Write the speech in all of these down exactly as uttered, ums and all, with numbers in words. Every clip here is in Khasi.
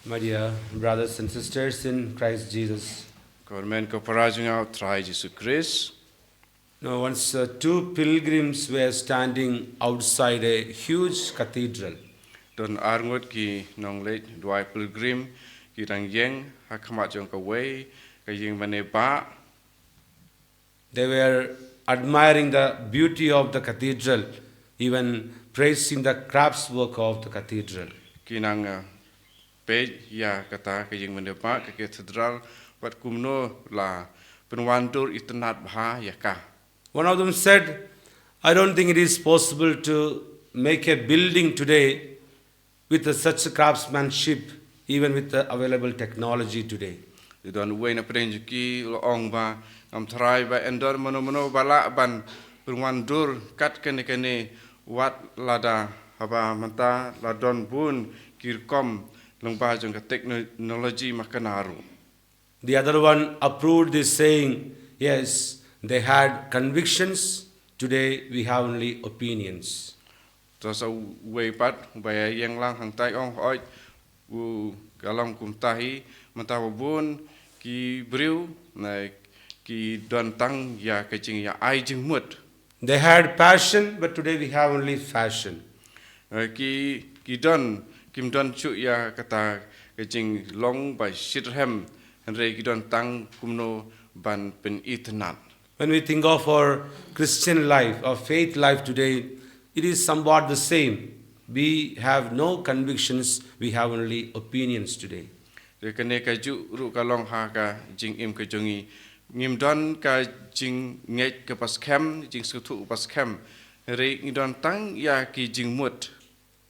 My dear brothers and sisters in Christ Jesus. Ko hynmen ko para jong nga ha u Trai Jisu Khrist. Now, once uh, two pilgrims were standing outside a huge cathedral. Don ar ngut ki nongleit duwai pilgrim ki dang ïeng ha khmat jong kawei ka ïing mane bah. They were admiring the beauty of the cathedral, even praising the craftswork of the cathedral. Ki nang uh, peit ïa kata ka ïing mane bah ka cathedral bad kumno la pynwandur itynnad bha ïa ka. One of them said, I don't think it is possible to make a building today with such craftsmanship, even with the available technology today. Te don uwei na pdeng jong ki u la ong ba ngam tharai ba yn don mano mano ba lah ban pynwandur kat kane kane wat lada haba mynta la don bun ki rukom lyngba jong ka technology ma kane ruh. The other one approved this, saying, Yes, they had convictions, today we have only opinions. To sa uwei pat uba ïeng lang hangtai ong hoi u ka long kumta hi mynta ba bun ki briew na ki don tang ïa ka jingïa ai jingmut. They had passion, but today we have only fashion. Eh, ki ki don kim don shuh ïa kata ka jinglong ba shitrhem hynrei ki don tang kumno ban pynitynnad. When we think of our Christian life, our faith life today, it is somewhat the same. We have no convictions, we have only opinions today. Te kane ka juh ruh ka long ha ka jingim ka jong ngi. Ngim don ka jingngeit ka ba skhem, jingsngewthuh ba skhem. Hynrei ngi don tang ïa ki jingmut.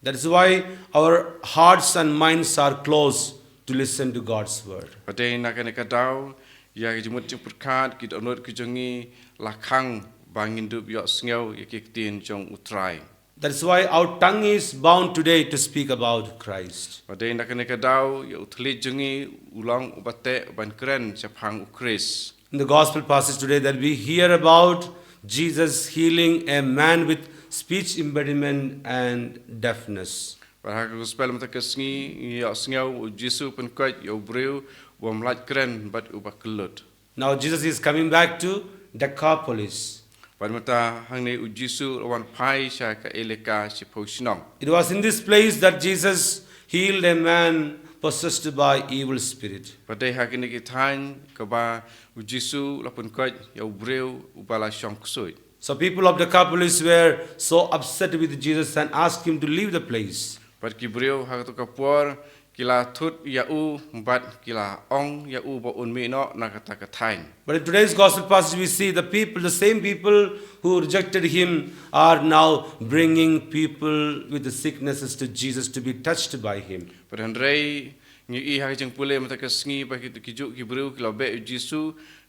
That is why our hearts and minds are closed to listen to God's word. Ba dei na kane ka daw ïa ki jingmut jingpyrkhat ki dohnud ki jong ngi la khang ba ngin dup ïohsngew ïa ki ktien jong U Trai. That is why our tongue is bound today to speak about Christ. Ba dei na kane ka daw ïa u thylliej jong ngi u long uba teh ban kren shaphang U Khrist. In the gospel passage today that we hear about Jesus healing a man with speech impediment and deafness. Bad ha ka gospel mynta ka sngi ngi ïohsngew u Jisu u pynkoit ïa u briew uba ym lait kren bad uba kyllut. Now Jesus is coming back to Decapolis. Bad mynta hangne u Jisu u la wan phai sha ka elaka shiphew shnong. It was in this place that Jesus healed a man possessed by evil spirit. Ba dei ha kine ki thaiñ kaba u Jisu u la pynkoit ïa u briew uba la shong ksuid. So people of Decapolis were so upset with Jesus and asked him to leave the place. Bad ki briew ha kato ka por ki la thut ïa u bad ki la ong ïa u ba un mih noh na kata ka thaiñ. But in today's gospel passage, we see the people, the same people who rejected him, are now bringing people with the sicknesses to Jesus to be touched by him. Bad hynrei ngi i ha ka jingpule mynta ka sngi ba ki, ki juh ki briew ki la beh ïa u Jisu,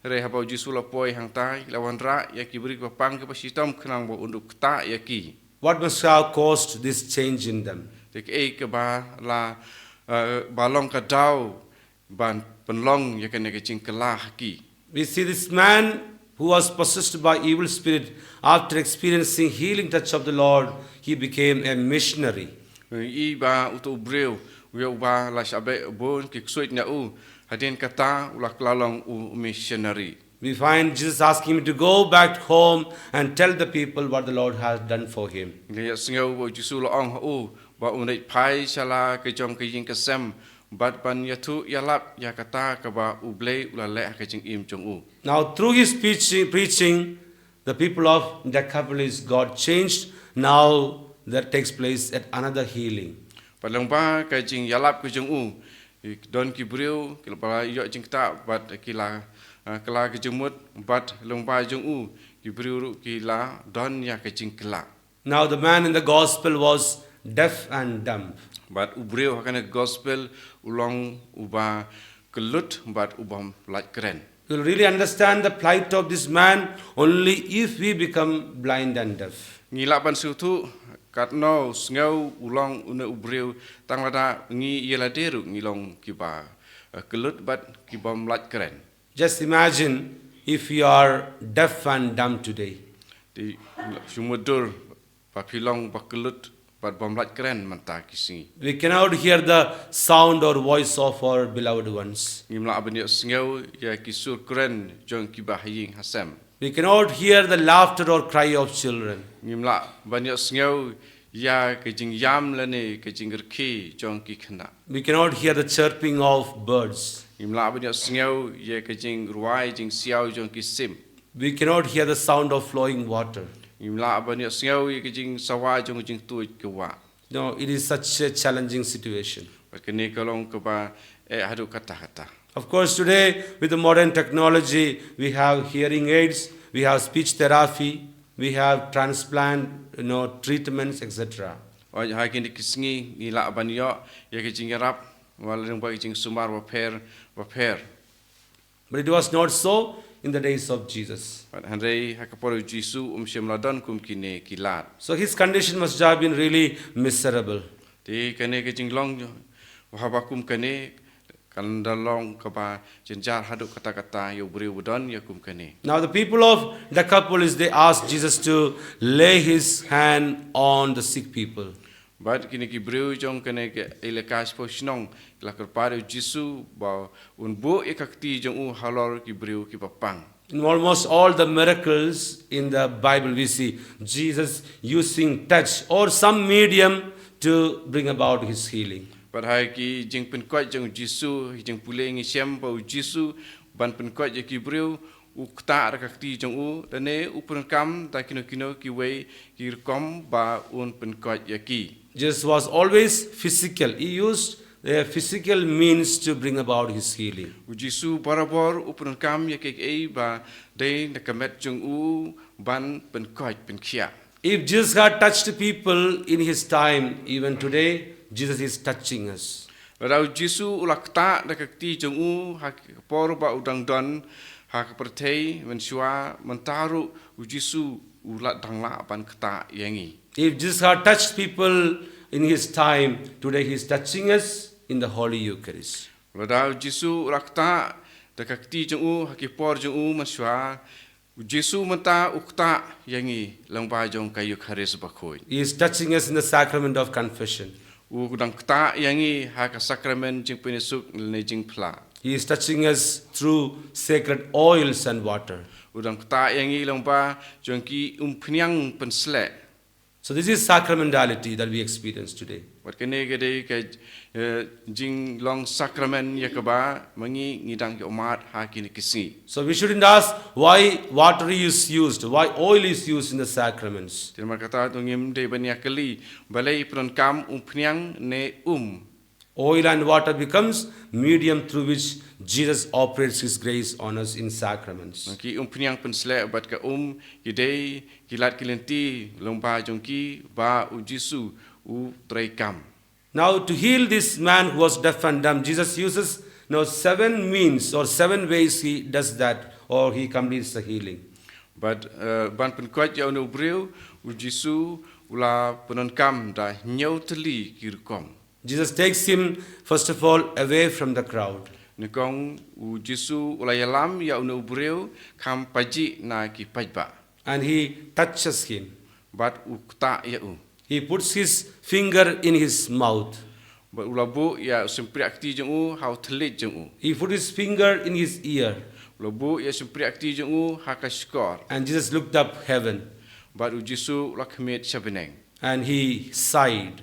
hynrei haba u Jisu u la poi hangta ki la wanrah ïa ki briew kiba pang kiba shitom khnang ba un dup ktah ïa ki. What must have caused this change in them? Te kaei kaba la, eh, ba long ka daw ban pynlong ïa kane ka jingkylla ha ki. We see this man who was possessed by evil spirit, after experiencing healing touch of the Lord, he became a missionary. Ngi i ba uto u briew uba la shah beh bun ki ksuid na u, hadien kata u la kylla long u missionary. We find Jesus asking him to go back home and tell the people what the Lord has done for him. Ngi ïohsngew ba u Jisu u la ong ha u ba un leit phai sha la ka jong ka ïing ka sem bad ban ïathuh ïalap ïa kata kaba U Blei u la leh ha ka jingim jong u. Now through his preaching, preaching, the people of Decapolis got changed. Now that takes place at another healing. Bad lyngba ka jingïalap ka jong u, ki don ki briew kiba la ïoh jingktah bad ki la, eh, kylla ka jingmut, bad lyngba jong u ki briew ruh ki la don ïa ka jingkylla. Now the man in the gospel was deaf and dumb. Bad u briew ha kane ka gospel u long uba kyllut bad uba ym lait kren. We'll really understand the plight of this man only if we become blind and deaf. Ngi lah ban sngewthuh katno sngew u long une u briew tang lada ngi ïa lade ruh ngi long kiba, eh, kyllut bad kiba ym lait kren. Just imagine if you are deaf and dumb today. Te shu mutdur ba phi long ba kyllut bad bym lah kren mynta ki sngi. We cannot hear the sound or voice of our beloved ones. Ngim lah ban ïohsngew ïa ki sur kren jong ki bahaïing hasem. We cannot hear the laughter or cry of children. Ngim lah ban ïohsngew ïa ka jingïam lane ka jingrkhie jong ki khynnah. We cannot hear the chirping of birds. Ngim lah ban ïohsngew ïa ka jingrwai jingsiaw jong ki sim. We cannot hear the sound of flowing water. Ngim lah ban ïohsngew ïa ka jingsawa jong jingtuid ka wah. No, it is such a challenging situation. Bad kane ka long kaba eh haduh katta katta. Of course, today with the modern technology, we have hearing aids, we have speech therapy, we have transplant, you know, treatments, et cetera. Oi, ha kine ki sngi ngi lah ban ïoh ïa ka jingïarap, wat la dang ba ka jingsumar bapher bapher. But it was not so in the days of Jesus. Bad hynrei ha ka por u Jisu um shym la don kum kine ki lad. So his condition must have been really miserable. Te kane ka jinglong jong, haba kum kane, kan da long kaba jynjar haduh katta katta ïa u briew ba don ïa kum kane. Now, the people of Decapolis, they asked Jesus to lay his hand on the sick people. Bad kine ki briew jong kane ka elaka shiphew shnong ki la kyrpad ïa u Jisu ba un buh ïa ka kti jong u halor ki briew kiba pang. In almost all the miracles in the Bible, we see Jesus using touch or some medium to bring about his healing. Bad ha ki jingpynkoit jong u Jisu, ha ki jingpule ngi shem ba u Jisu ban pynkoit ïa ki briew, u ktah da ka kti jong u, lane u pyndonkam da kino kino kiwei ki rukom ba un pynkoit ïa ki. Jesus was always physical. He used a physical means to bring about his healing. U Jisu barabor u pyndonkam ïa kiei kiei ba dei na ka met jong u ban pynkoit pynkhiah. If Jesus had touched people in his time, even today, Jesus is touching us. Lada u Jisu u la ktah da ka kti jong u ha ka por ba u dang don ha ka pyrthei mynshuwa, mynta ruh u Jisu u la dang lah ban ktah ïa ngi. If Jesus had touched people in his time, today he is touching us in the Holy Eucharist. Lada u Jisu u la ktah da ka kti jong u ha ki por jong u mynshuwa, u Jisu mynta u ktah ïa ngi lyngba jong ka Eukharist bakhuid. He is touching us in the sacrament of confession. U dang ktah ïa ngi ha ka sakramen jingpynsuk ne jingphla. He is touching us through sacred oils and water. U dang ktah ïa ngi lyngba jong ki umphniang pynsleh. So this is sacramentality that we experience today. Wat kane ka dei ka eh, jinglong sakramen ïa kaba ma ngi ngi dang ïohmad ha kine ki sngi. So we shouldn't ask why water is used, why oil is used in the sacraments. Te namar kata to ngim dei ban ïa kylli balei pyndonkam umphniang ne um. Oil and water becomes medium through which Jesus operates his grace on us in sacraments. Ki umphniang pynsleh bad ka um ki dei ki lad ki lynti lyngba jong ki ba u Jisu u treikam. Now, to heal this man who was deaf and dumb, Jesus uses now seven means or seven ways he does that or he completes the healing. Bad eh, ban pynkoit ïa une u briew u Jisu u la pyndonkam da hynñiew tylli ki rukom. Jesus takes him, first of all, away from the crowd. Nyngkong u Jisu u la ïalam ïa une u briew kham pajih na ki paidbah. And he touches him. Bad u ktah ïa u. He puts his finger in his mouth. Bad u la buh ïa u shympriahkti jong u ha u thylliej jong u. He put his finger in his ear. U la buh ïa u shympriahkti jong u ha ka shkor. And Jesus looked up heaven. Bad u Jisu u la khmied sha bneng. And he sighed.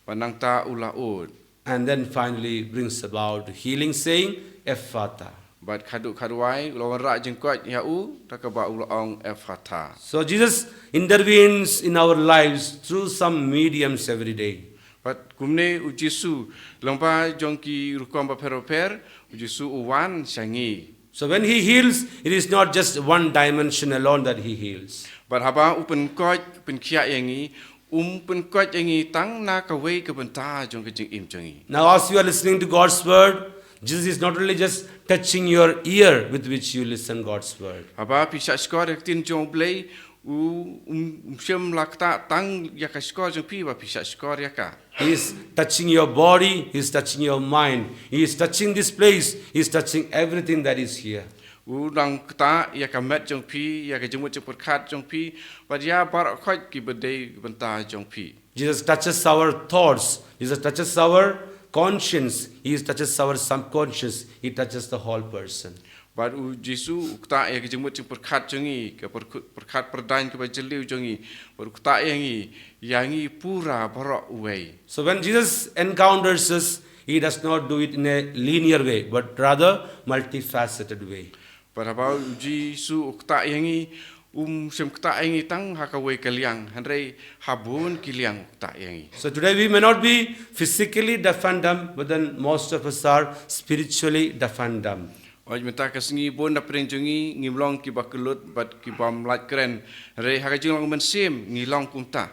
Bad nangta u la ud. And then finally brings about healing, saying, Ephphatha. Bad khadduh khadwai u la wanrah jingkoit ïa u da kaba u la ong Ephphatha. So Jesus intervenes in our lives through some mediums every day. Bad kumne u Jisu lyngba jong ki rukom bapher bapher u Jisu u wan sha ngi. So when he heals, it is not just one dimension alone that he heals. Bad haba u pynkoit pynkhiah ïa ngi, um pynkoit ïa ngi tang na kawei ka bynta jong ka jingim jong ngi. Now, as you are listening to God's word, Jesus is not only just touching your ear with which you listen God's word. Haba phi shah shkor ïa ka ktien jong U Blei, u um, um shym la ktah tang ïa ka shkor jong phi ba phi shah shkor ïa ka. He is touching your body, He is touching your mind, He is touching this place, He is touching everything that is here. U nang ktah ïa ka met jong phi, ïa ka jingmut jingpyrkhat jong phi, bad ïa baroh khoit kiba dei bynta jong phi. Jesus touches our thoughts. Jesus touches our conscience. He touches our subconscious. He touches the whole person. Bad u Jisu u ktah ïa ka jingmut jingpyrkhat jong ngi, ka pyrkhu- pyrkhat pyrdaiñ kaba jylliew jong ngi, bad u ktah ïa ngi, ïa ngi pura baroh uwei. So when Jesus encounters us, he does not do it in a linear way, but rather multifaceted way. Bad haba u Jisu u ktah ïa ngi, um shym ktah ïa ngi tang ha kawei ka liang, hynrei ha bun ki liang u ktah ïa ngi. So today we may not be physically deaf and dumb, but then most of us are spiritually deaf and dumb. Hooid, mynta ka sngi bun na pdeng jong ngi, ngim long kiba kyllut bad kibym lait kren, hynrei ha ka jinglong mynsiem ngi long kumta.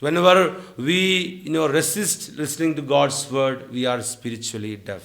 Whenever we, you know, resist listening to God's word, we are spiritually deaf.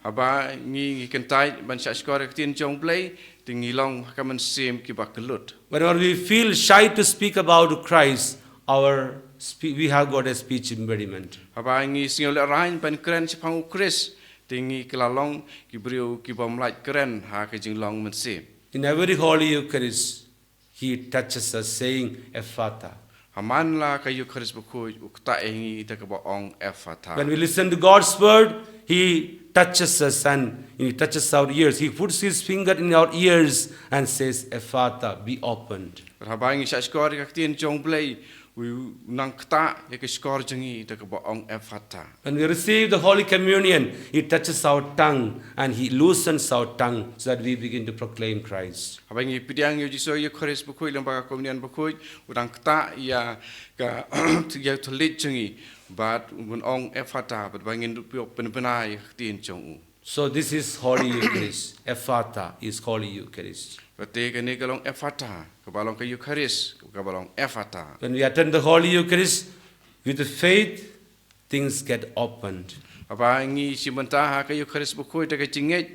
Haba ngi ngi kyntait ban shah shkor ïa ka ktien jong u Blei, te ngi long ha ka mynsiem kiba kyllut. Whenever we feel shy to speak about Christ, our spe- we have got a speech impediment. Haba ngi sngewlehraiñ ban kren shaphang u Khrist, te ngi kylla long ki briew kibym lait kren ha ka jinglong mynsiem. In every Holy Eucharist, he touches us saying, "Ephphatha." Ha man la ka Eukharist bakhuid u ktah ïa ngi da kaba ong Ephphatha. When we listen to God's word, he touches us and he touches our ears. He puts his finger in our ears and says, "Ephphatha, be opened." Haba ngi shah shkor ïa ka ktien jong u Blei, u nang ktah ïa ka shkor jong ngi da kaba ong Ephphatha. When we receive the Holy Communion, he touches our tongue and he loosens our tongue so that we begin to proclaim Christ. Haba ngi pdiang ïa u Jisu ha ka Eukharist bakhuid lyngba ka Komunion bakhuid, u nang ktah ïa ka ïa u thylliej jong ngi, bad un ong Ephphatha, bad ba ngin dup ïoh pynbna ïa ka ktien jong u. So this is Holy Eucharist. Ephphatha is Holy Eucharist. Bad te kane ka long Ephphatha, kaba long ka Eukharist kaba long Ephphatha. When we attend the Holy Eucharist with faith, things get opened. Haba ngi shim bynta ha ka Eukharist bakhuid da ka jingngeit,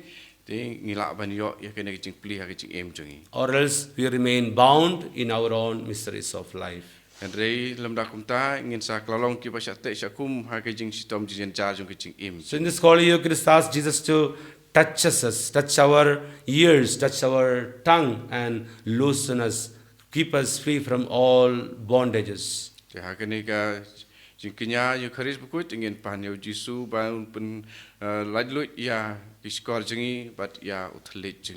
te ngi lah ban ïoh ïa kane ka jingplie ha ka jingim jong ngi. Or else we remain bound in our own miseries of life. Hynrei lymda kumta ngin sa kylla long kiba shah teh shah kum ha ka jingshitom jingjynjar jong ka jingim. So in this Holy Eucharist, ask Jesus to touch us, touch our ears, touch our tongue, and loosen us, keep us free from all bondages. Te ha kane ka jingkñia Eukharist bakhuid, te ngin pan ïa u Jisu ba un pyn uh, laitluid ïa ki shkor jong ngi bad ïa u thylliej jong ngi.